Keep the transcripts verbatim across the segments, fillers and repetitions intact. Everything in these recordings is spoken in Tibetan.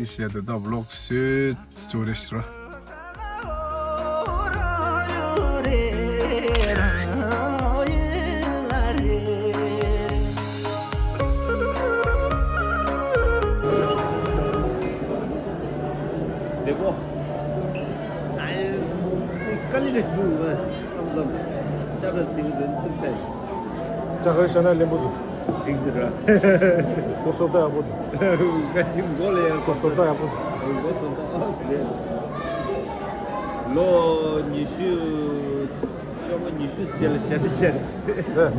ཞེས་དུ་ད་བློག་སུད་སུ་རེ་ཤི་ར། དེ་གོ། ཨ། དཀའ་ལས་རེད་འདུག་བསམ་བསམ། ཅ་ལག་ཟིན་དོན་ཐུབ་ས་ཡིན། ཅ་གར་ཤ་ན་ལེན་པོ་འདུག། འགྲིག་འདུག་ར། ཁོ་སོ་ད་ཡག་པོ་འདུག། ཁ་ཅིག་མགོ་ལ་ཡང་ཁོ་སོ་ད་ཡག་པོ་འདུག། མགོ་སོ་ད་ཨ་ཟེར། ལོ་ཉི་ཤུ། བཅོ་ལྔ་ཉི་ཤུ་ཅན་ལ་ཤ་ཤ་ཤ་རེད།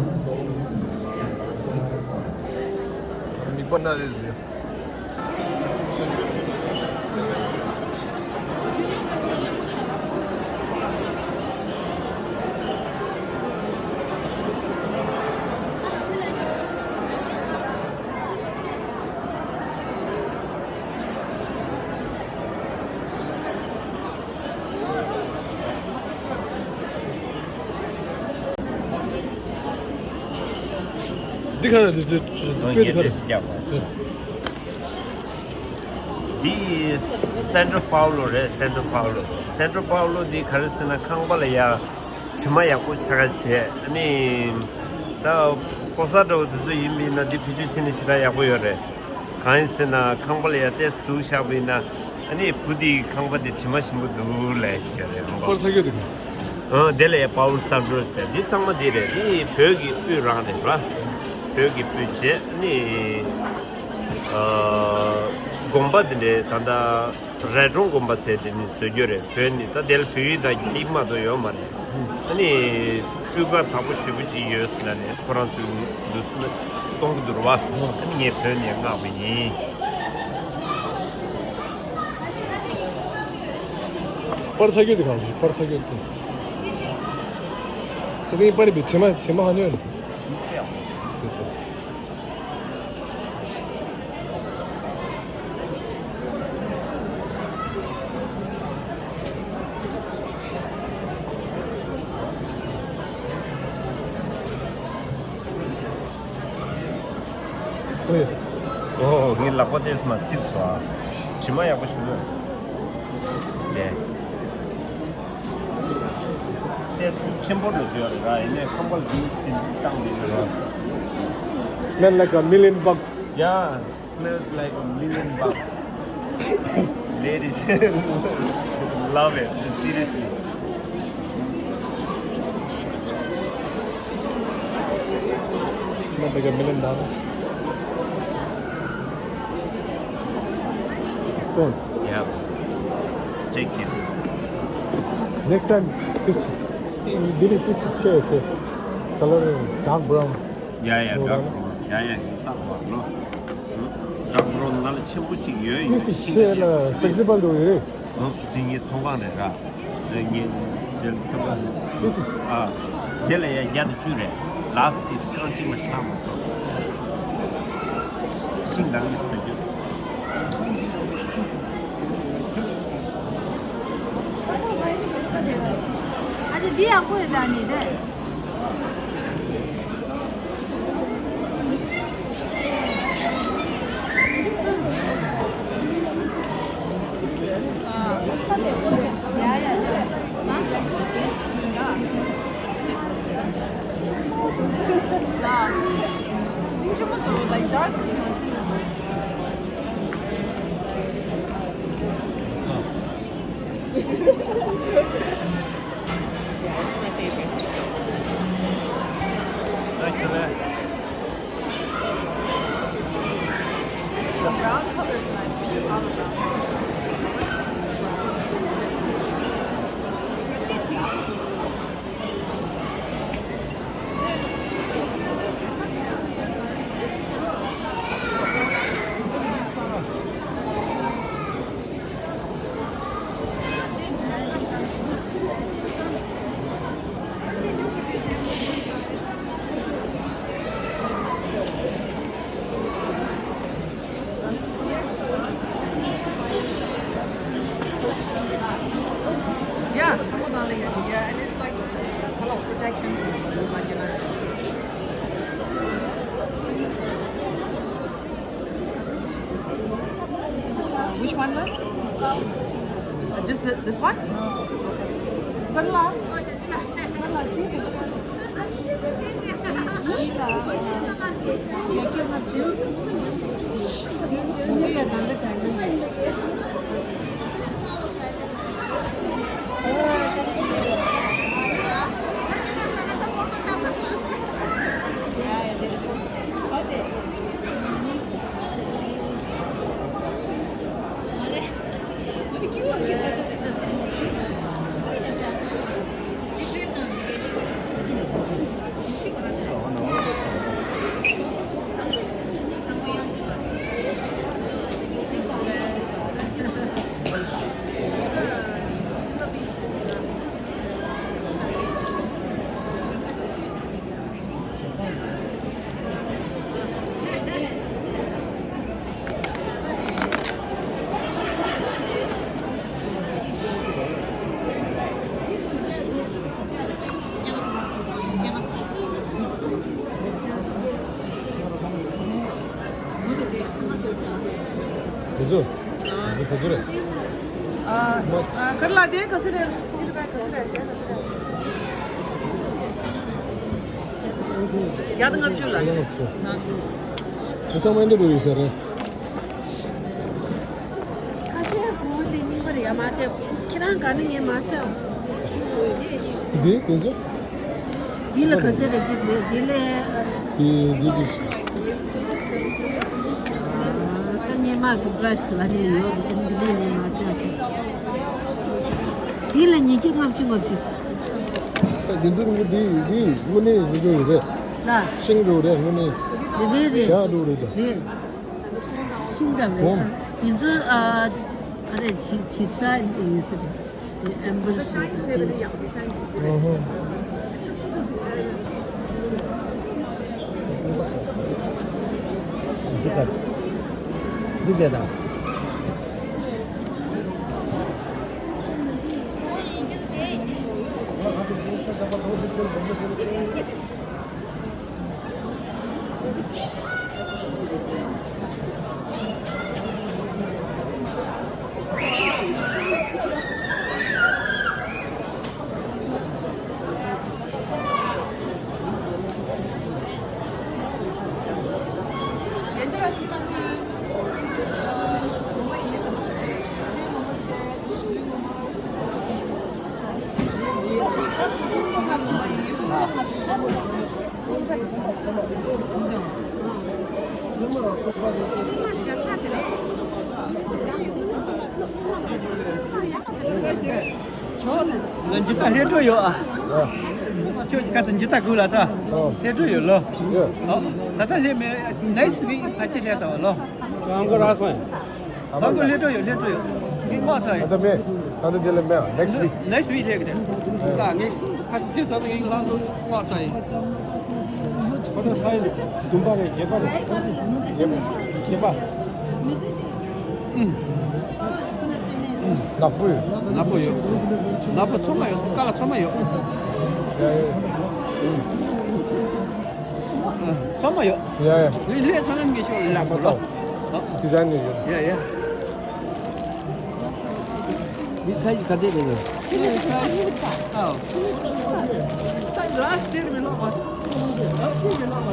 མིག་པ་ན་རེད་ཟེར། འདི་ག་རེ་འདི་འདི་ཨ། དཔེ་འདི་ག་རེ། འདི་སེན་ཏྲོ་པའོ་ལོ་རེད། སེན་ཏྲོ་པའོ་ལོ། སེན་ཏྲོ་པའོ་ལོ་འདི་ག་རེ་ཟེར་ན་ཁང་པ་ལ་ཡ་དྲི་མ་ཡག་པོ་ཆགས་ཀ་བྱས། ཨ་ནི་ད་ཕོ་གསར་འདྲ་བོ་དེ་ཚོ་ཡིན་པ་ཡིན་ན་འདི་བེད་སྤྱོད་བྱས་ན་ཞེ་དྲག་ཡག་པོ་ཡོད་རེད། གང་ཡིན་ཟེར་ན་ཁང་པ་ལ་ཡ་ཏོག་ཙམ་སྡུག་བཞག་པ་ཡིན་ན། ཨ་ནི་བུ་དེའི་ཁང་པ་དེ་དྲི་མ་ཞིམ་པོ་འདུག་ལབ་བྱས་རེད། པར་ས་རྒྱུ་དེ། ཨ། དེ་ལ་ཡ་པའོ་ལོ་སེན་ཏྲོ་ཟེར། འདི་ཚང་མ་འདི་རེད། འདི་བོད་ཀྱི་དབུས་རང་རེད་ར། བོད་ཀྱི་དབུས་བྱས་ནི། ཨ། དགོན་པ་འདི་འདྲའི་ད་ལྟ་རས་གྲོང་དགོན་པ་ཟེར་དེ་ནི་བཟོ་རྒྱུ་རེད། བོད་ནི་ད་དེ་ལ་བོད་ཡིག་དང་རྒྱ་ཡིག་མ་གཏོགས་ཡོད་མ་རེད། ཨ་ནི་སྤུས་ཀ་དག་པོ་ཞེ་པོ་ཅིག་ཡོད་ཟེར་ན་ནི་ཁོ་རང་ཚོས་འདུག་གསུང་གི་འདུག་ར་བ། ཨ་ནི་ངས་བོད་ནས་མངགས་པ་ཡིན། པར་ས་རྒྱུ་དེ་གང་ཞིག། པར་ས་རྒྱུ་དེ། ས་དེ་པར་བི་ཆེ་མ་ཆེ་མ་ཧ་ཉོ་ནི། ཨོ། ངའི་ལག་པ་དེ་མ་ཚིག་སོ། ཨ། དྲི་མ་ཡག་པོ་ཞིག་ཡོད། དེ། དེ་ཤུགས་ཆེན་པོ་འགྲོ་ཞུ་ཡ་རེད་ར། ཡིན་ནའི་ཁང་པ་ལ་རྒྱུན་ཟིན་ཅིག་བཏང་ནས་རེད་ར། Smell like a million bucks. Yeah, smells like a million bucks. Ladies, love it. Seriously. Smell like a million dollars. Good. Yeah. Take it. Next time, this, this, this, this, this, color dark brown. Yeah, yeah, dark brown. Yeah, yeah, dark brown. No. Dark brown ང་ལ་ཆེན་པོ་གཅིག་ཡོད། This is ཤིང་རྟ། Flexible འགྲོ་ཡོད་རེད། ཨོ། དེ་ངའི་ཚོང་ཁང་རེད་ར། ངས་དེར་ཚོང་ཁང་། དེ་ཅི། ཨ། དེ་ལ་ཡ་བརྒྱ་དང་བཅུ་རེད། Last is རྐང་གཅིག་མ་ཤི་ཐག་མ་སོང་། ཤིང་རང་གིས་ཟ་རྒྱུ། ཨ་ཅེ་འདི་ཡག་པོ་རེད་ད་ནི་རེད། One more? Uh, just th- this one? Okay. Vanilla. Vanilla, see? དེ་ཚོ། དེ་ཚོ་རེད། ཨ། ཨ། ག་རེ་ལབ་དེ། ག་ཚོད་རེད། བརྒྱ་དང་ལྔ་བཅུ་ལ། དེ་ཚང་མ་འདི་འགྲོ་ཡོད་ས་རེད། ཁ་ཆེ་བུ་དེ་རྙིང་པ་རེད་ཡ། མ་ཆེ། ཁྱེད་རང་ག་ནས་ངས་མ་ཆེ། འདི་དེ་ཚོ། འདི་ལ་ག་ཚོད་རེད། འདི་འདི་འདི་འདི། ད་སྙེ་མ་གི་བྷ་ར་ཤི་དེ་ལ་ནས་ཡོད། འདི་ལས་ངས་མ་ཆེ། འདི་ལ་ཉིས་བརྒྱ་ལྔ་བཅུ་ལྔ་བཅུ། ད་འདི་ཚོ་འདི་འདི་དངོས་གནས་འདི་ཚོ་ཡོད་རེད། ལ། ཤིང་འགྲོ་རེད་དངོས་གནས། རེད་རེད། རྒྱ་འགྲོ་རེད་ད། རེད། ཤིང་འདྲ་མེད། འོ། དེ་ཚོ་ཨ། ཨ་རེ་ཇི་ཇི་ས་ཡིན་ཟེར། ཨེམ་བར་ཟེར། ཨོ་ཧོ། འདི་ལྟར། འདི་འདྲ་དང་། ང་འཇི་ལྟ་སླེབས་འགྲོ་ཡོད་ཨ། ཁྱོད་ཀྱི་ཁ་ཚ་འཇི་ལྟ་དགོས་ལ་ཚ། ཨོ། སླེབས་འགྲོ་ཡོད་ལོ། ཡོད། ཨོ། ད་ལྟ་སླེབས་མེད། ནེག་སི་ཝིག་ཕལ་ཆེར་སླེབས་ས་བ་ལོ། ཁྱོད་ཨང་ཀོ་ར་སོང་ཡ། ཨང་ཀོ་སླེབས་འགྲོ་ཡོད། སླེབས་འགྲོ་ཡོད། ངས་ངོ་སོང་ཡ། ད་ལྟ་མེད། ད་ལྟ་དེ་ལ་མེད། ནེག་སི་ཝིག་ནེག་སི་ཝིག་སླེབས་གི་རེད། ད་ངས་ཁ་ཚ་དེ་ཚ་ད་ངས་ལང་དུ་ངོ་སོང་ཡ། ཁོ་ད་སའི་ཛི་བདུན་པ་རེད། བརྒྱད་པ་རེད། བརྒྱད་པ། བརྒྱད་པ། ཨུམ། ནག་པོ་ཡོད། ནག་པོ་ཡོད། ནག་པོ་ཚང་མ་ཡོད། ཀ་ལ་ཚང་མ་ཡོད། ཡ་ཡ། ཚང་མ་ཡོད། ཡ་ཡ། ངས་ལས་ཚང་མ་ངས་ཤོག་ལ་ལག་པ་ལོ། ཌི་ཛའིན་ནས་ཡོད། ཡ་ཡ། འདི་ཚ་ཡི་ག་དེ་རེད་ལ། ཨ། ད་ར་སྟེར་མི་ལོག་པ། ར་སྟེར་མི་ལོག་པ།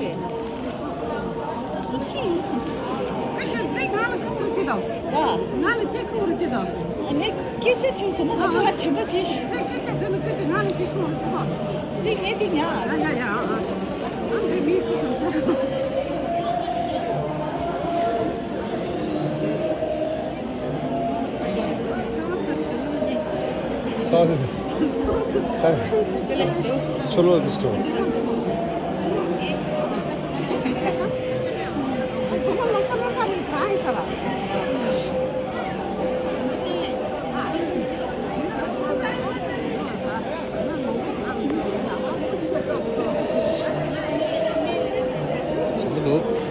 ཡ་ཡ། སུམ་ཅུ་ཡིན་སམ། ཁ་ཤས་ཚེ་ང་ལ་ཁུག་རུ་ཅི་དང་། ང་ལ་ཁྱེད་ཁུག་རུ་ཅི་དང་། ངས་སྐད་ཆ་ཆུང་དུ་མ་ཁ་ཤས་ལ་དྲན་པ་བྱས་ཤིག་ཚེ་སྐད་ཆ་ཆུང་དུ་ཁུག་ཅི། ང་ལ་ཁྱེད་ཁུག་རུ་ཅི་དང་། འདི་ངས་འདི་ཉག་ཡ་ཡ་ཡ། ཨ། ཨ་འདི་མི་ཁུག་སམ་ཚེ། ཚ་བ་ཚ་སི། ཚ་བ་ཚ་སི། ཆོ་ལོ་དི་སི་ཊོ། ཨོ་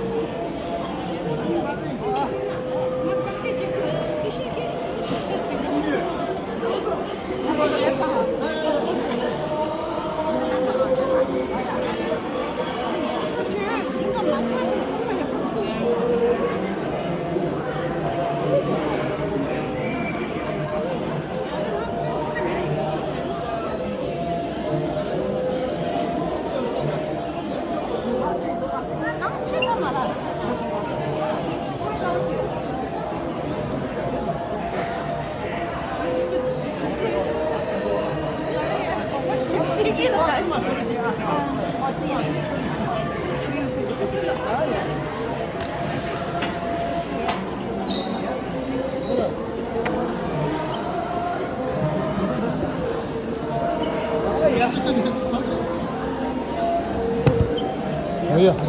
ཡ།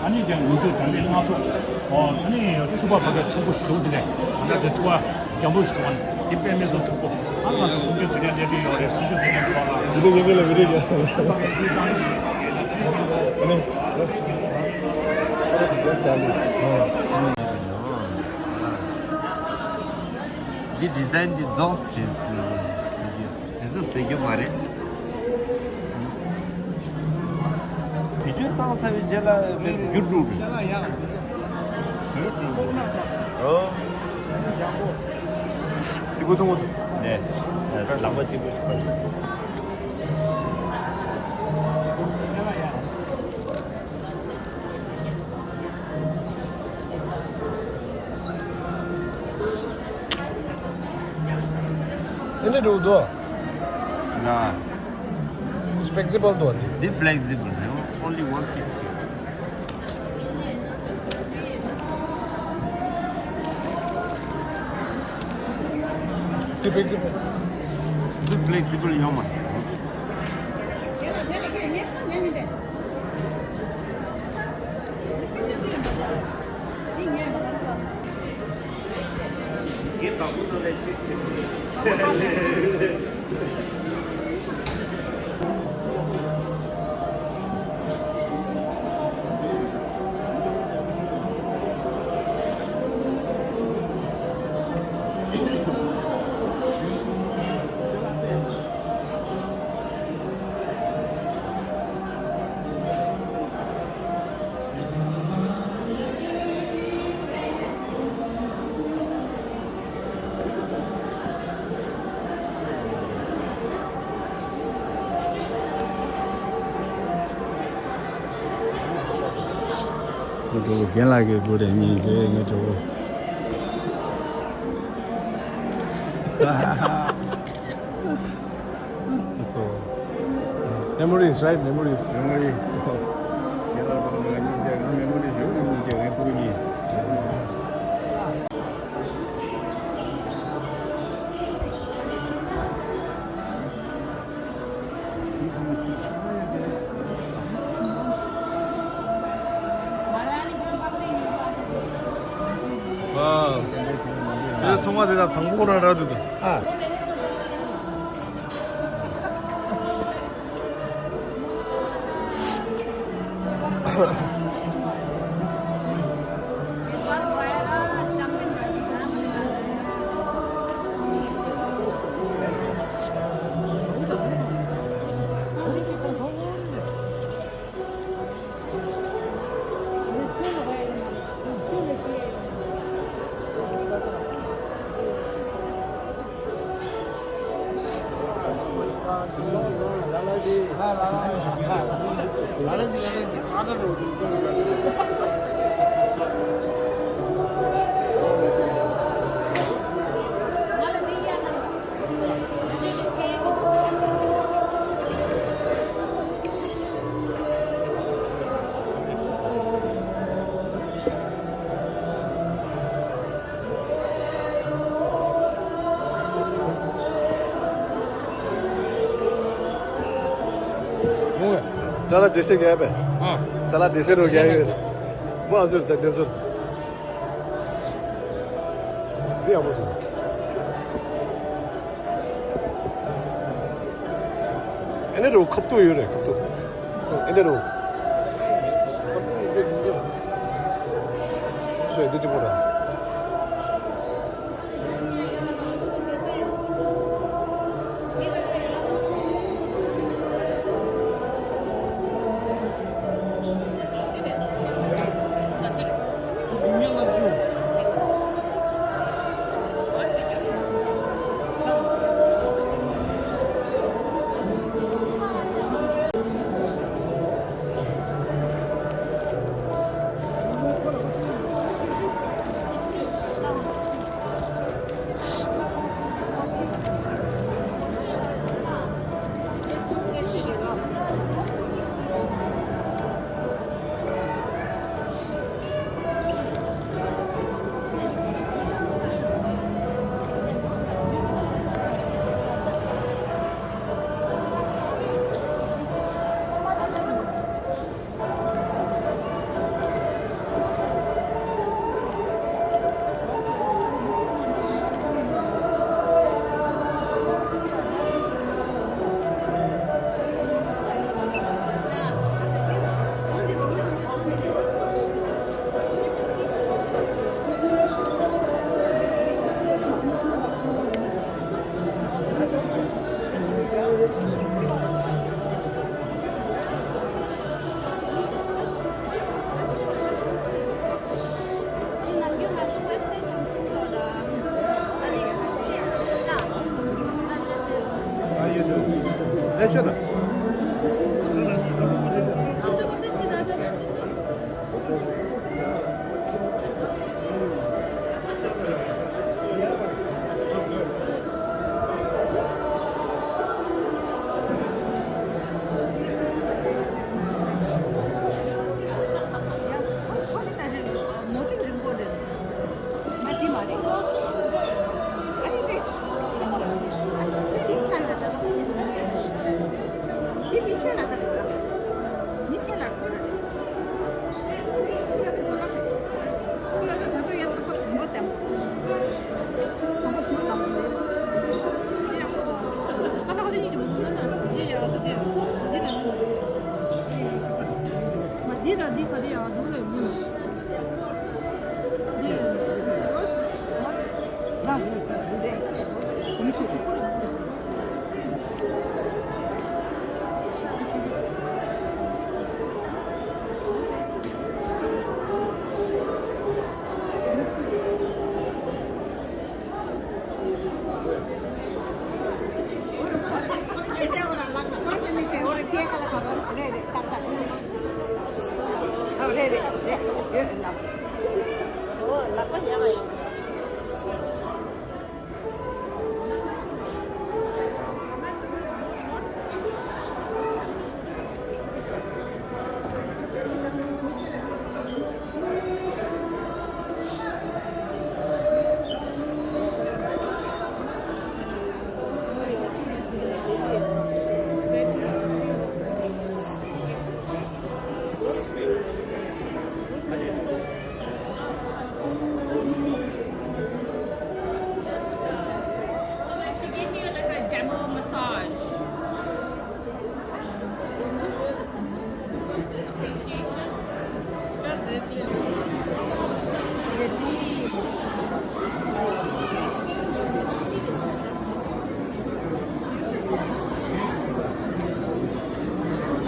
ཨ་ནི་ཀྱང་ཡུལ་ཕྱོགས་དྲང་བདེན་ལྷན་ཚོགས། ཨ་ནི་ཡང་ཤུག་པ་བབས་པའི་ཐུགས་ཁུར་ཞུ་དེ་ལས་ད་ལྟ་དེ་ཚོ་བ། རྒྱང་པོ་ཞིག་ཐོག་ནས་དེ་དཔེ་མི་སྲིད་མཐུག་པོ། ཨ་ང་ཚོ་གསུང་ཆོས་དེ་འདྲ་བསྡད་ཀྱི་ཡོད་རེད། གསུང་ཆོས་དེ་འདྲ་འདུག་ཨ། དེ་འདྲ་ཡིན་གྱི་ལ་མི་རེད་ཀྱང་། ཨ་ནི། འདི་ཌི་ཛའིན་འདི་རྫོགས་ཟེར་གྱི། འདི་ཚོ་ཟེར་རྒྱུ་མ་རེད། བེད་སྤྱོད་བཏང་ཚར་བའི་རྗེས་ལ་བསྒྱུར་འགྲོ་རེད། ཨོ། རྫིག་པོ་མཐོང་གི་འདུག་ནས། ད་ལག་པ་གཅིག་པུ། དེ་འདྲ་འགྲོ་འདུག་ན། It's flexible though. འདི་flexible རེད། Only one piece. འདི་flexible. འདི་flexible ཡོད་མ་རེད། ངས་དང་པོ་ནང་ལས་ཅིག་བྱེད་དགོས། ངས་གྲོགས་པོ་རྒན་ལགས་ཀྱི་བུ་རེད་ཉིན་ཟེར་ངས་གྲོགས་པོ། Memories, right? Memories. Memory. ཁྱེད་རང་ཚོ་ང་གཉིས་ཀྱི་ང་མེ་མོ་རི་ཞུ་ང་གཉིས་ཀྱི་ངའི་ཕྲུ་གུ་གཉིས། ཨ། དེ་ཚང་མ་དེ་དང་དང་པོ་ཁོ་རང་ར་དུ་དང་། ཨ། ཅ་ལག་འདྲེ་སེ་རྒྱག་པས། ཨ། ཅ་ལག་འདྲེ་སེ་རོ་རྒྱག་ཡོད། མོ་ཨ་ཟུར་ད་འདེབས་ཟུར། འདི་ཡག་པོ་འདུག་ཨེ་ནས་རོ་ཁབ་ཏུ་ཡོད་རེད། ཁབ་ཏུ་ཨེ་ནས་རོ། སོ་འདི་གཅིག་པོ་ར།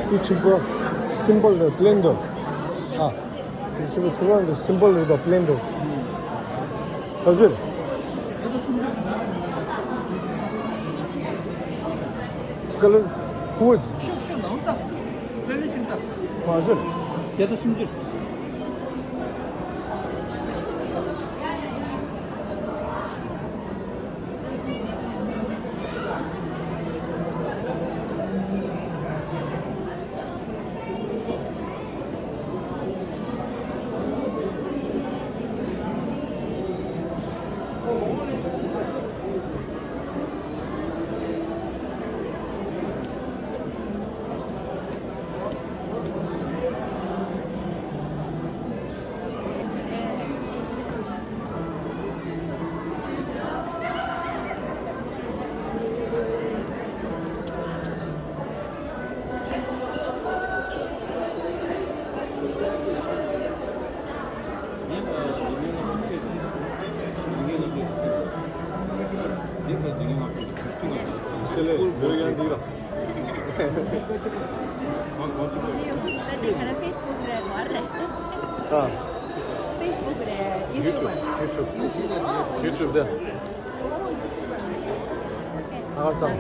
དེ་ཕྱུ་པ་སིམ་པལ་རེད། པི་ལེན་འདུག་ཨ། དེ་ཕྱུ་པ་ཕྱུ་པ་འདི་སིམ་པལ་རེད་དང་པི་ལེན་འདུག་ག་ཚོད་རེད། ཀ་ལར་ཧུ་ཝེ། ཤུག་ཤུག་ནང་ལྟ། ཀ་ལར་ཆུང་ལྟ། མ་ཚོད། དེ་ལྟ་སུམ་ཅུ། ད་དེ་ག་རེ་ཕེ་སི་བུག་རེད་མ་རེད། ཨ། ཕེ་སི་བུག་རེད། ཡུ་ཊུབ། ཡུ་ཊུབ། ཡུ་ཊུབ་དེ། ཨོ་ཡུ་ཊུབ་རེད། ཨ་ཁར་སང་།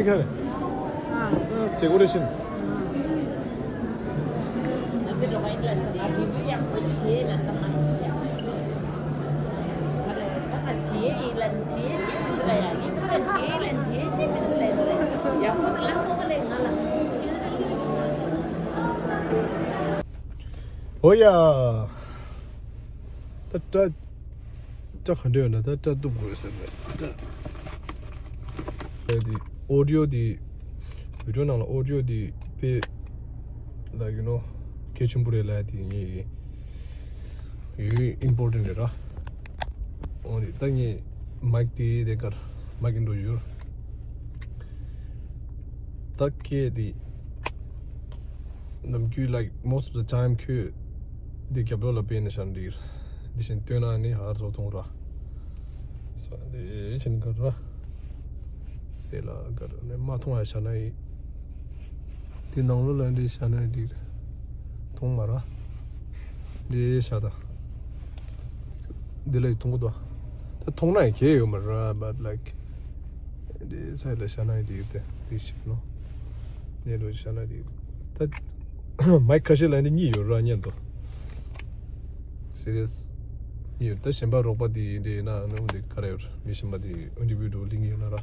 ཁ་བས། ཅེ་ཀོ་རེ་ཤིན། ཨོ་ཡ། ད་སྐྲ་སྐྲ་ག་འདྲ་ཡོད་ན་ད་སྐྲ་གཏུབ་དགོས་ཟེར་ནས་སྐྲ། ཨེ་དེ་ཨོ་ཌི་ཡོ་དེ་བི་ཌི་ཡོ་ནང་ལ་ཨོ་ཌི་ཡོ་དེ་དཔེ་like you know གལ་ཆེན་པོ་རེད་ལབ་དེ་ངས་ཡོད་ཨིམ་པོར་ཊེན་ཊི་རེད་ར། འོ་དེ་ད་ངས་མའིག་དེ་དེ་གར་མའིག་ཨིན་འགྲོ་ཡོད། ད་སྐད་དེ་ནམ་རྒྱུན་like most of the time ཁྱོད་འདི་རྒྱབ་ལོགས་ལ་སྦས་ནས་བཞག་འདིར་འདི་བཞིན་སྟོན་ན་ནི་ཧར་བཟོ་ཐོང་ར། སོ་འདི་ཕྱིན་གར་ར། དེ་ལ་གར་ནས་མ་མཐོང་བ་བཞག་ན་ཡི། འདི་ནང་ལོགས་ལ་འདི་བཞག་ན་འདིར་མཐོང་མ་ར། འདི་བཞག་ད། འདི་ལ་མཐོང་གི་འདུག་ད་མཐོང་ན་ཡང་གལ་ཡོད་མ་རེད་ར། but like འདི་སའི་ལ་བཞག་ན་འདི་ཡོད་དེ་འདི་ཞིག་ནོ། ནས་ལོ་བཞག་ན་འདི་ཡོད་ད། མའིག་ཁ་ཤས་ལ་འདི་གཉིས་ཡོད་ར་མཉམ་དུ། སི་རི་ཡས་གཉིས་ཡོད་ད། གཞན་པ་རོགས་པ་འདི་འདི་ཡིན་ན་ནང་འདི་ག་རེ་ཡོད་མི་གཞན་པ་འདི་ཨིན་ཌི་བི་ཌུ་ལིང་ཡོད་ན་ར།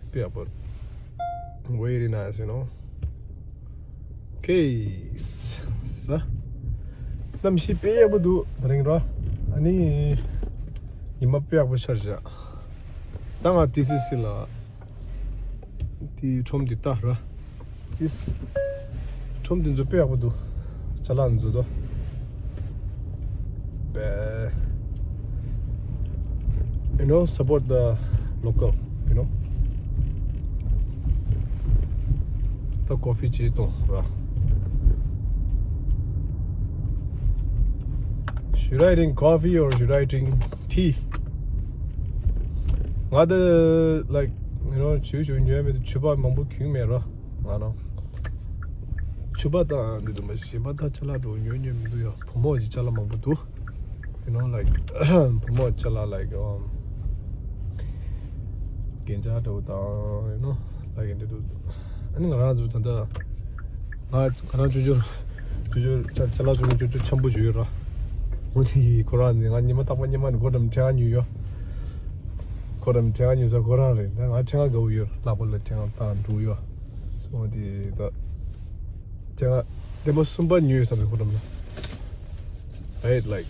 དཔེ་ཡག་པོ། Very nice, you know. Okay. ས། གནམ་གཤིས་དཔེ་ཡག་པོ་འདུག་དེ་རིང་ར། ཨ་ནི། ཉི་མ་དཔེ་ཡག་པོ་ཤར་བཞག་ད་ང་ཊི་སི་སི་ལ། དེའི་ཁྲོམ་འདི་ལྟ་ར། ཨིས། ཁྲོམ་འདི་ཚོ་དཔེ་ཡག་པོ་འདུག་ཅ་ལག་འདི་ཚོ་དོ། དཔེ། You know, support the local, you know. ད་ཀོ་ཕི་ཅིག་འཐུང་ར། Should I drink coffee or should I drink tea? ང་ད་like you know ཇུས་ཇུས་ཉོས་མེད། ཆུ་བ་མང་པོ་གྱོན་མེད་ར། ང་རང་ཆུ་བ་དང་འདི་དུ་མ་གཞན་པ་ད་ཅ་ལག་འགྲོ་ཉོས་ཉོས་མི་འདུག་ཡ། བུ་མོ་གི་ཅ་ལག་མང་པོ་འདུག you know like བུ་མོ་ཅ་ལག་like um རྒྱན་ཆ་འདྲ་བོ་དང་you know like འདི་འདུག་ཨ་ནི་ང་རང་ཚོ་ད་ལྟ་ང་ང་རང་ཅོ་ཅོ་ཅོ་ཅོ་ཅ་ཅ་ལག་ཅོ་ཅོ་ཅོ་ཅོ་འཆམ་པོ་ཅོ་ཡོད་ར། འོ་དེ་ཡི་ཁོ་རང་ནི་ང་ཉི་མ་རྟག་པར་ཉི་མ་ནི་ཁོ་རང་ཕྲེང་བ་ཉོས་ཡོད། ཁོ་རང་ཕྲེང་བ་ཉོས་ས་ཁོ་རང་རེད། ད་ང་ཕྲེང་བ་དགའ་བོ་ཡོད། ལག་པ་ལ་ཕྲེང་བ་བཏང་འགྲོ་ཡོད། སོང་དེ་ད་ཕྲེང་བ་ལྡེ་མོ་གསུམ་པ་ཉོས་ཡོད་བསམ་རེད་ཁོ་རང་ལ། Right, like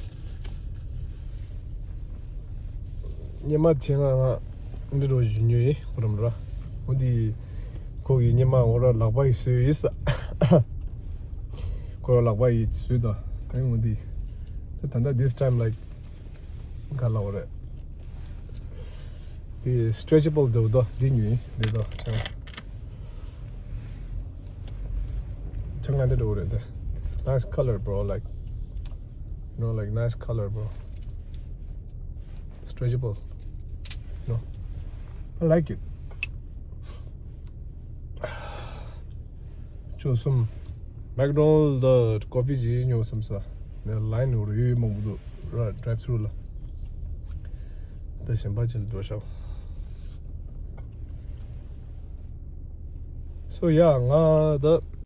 སྙེ་མ་ཆེ་ང་ང་འདི་འགྲོ་བཞིན་ཉོས་ཡིན་ཁོ་རམ་ར། འོ་འདི་ཁོ་གི་སྙེ་མ་འོ་ར་ལག་པ་ཡི་བཟོས་ཡིན་ས། ཁོ་ར་ལག་པ་ཡི་བཟོས་དང་ཨ་ནི་འོ་འདི་ད་ད་ལྟ་this time like ག་ལ་འོ་རེད། འདི་stretchable འདུག་དོ། འདི་ཉོས་ཡིན་འདི་དོ་ཆང་ཆང་ང་འདི་འགྲོ་རེད་འདི། Nice color, bro. Like, you know, like, nice color, bro. Stretchable. No, I like it. ཅོ་སུམ། McDonald ད་ཀོ་ཕི་ཅིག་ཉོ་བསམ་ས། ནས་ལའིན་ནོར་ཡོད་མང་པོ་འདུག་ར། drive through ལ། ད་གཞན་པ་ཅིག་ལ་འགྲོ་ཤག So yeah, ང་ད།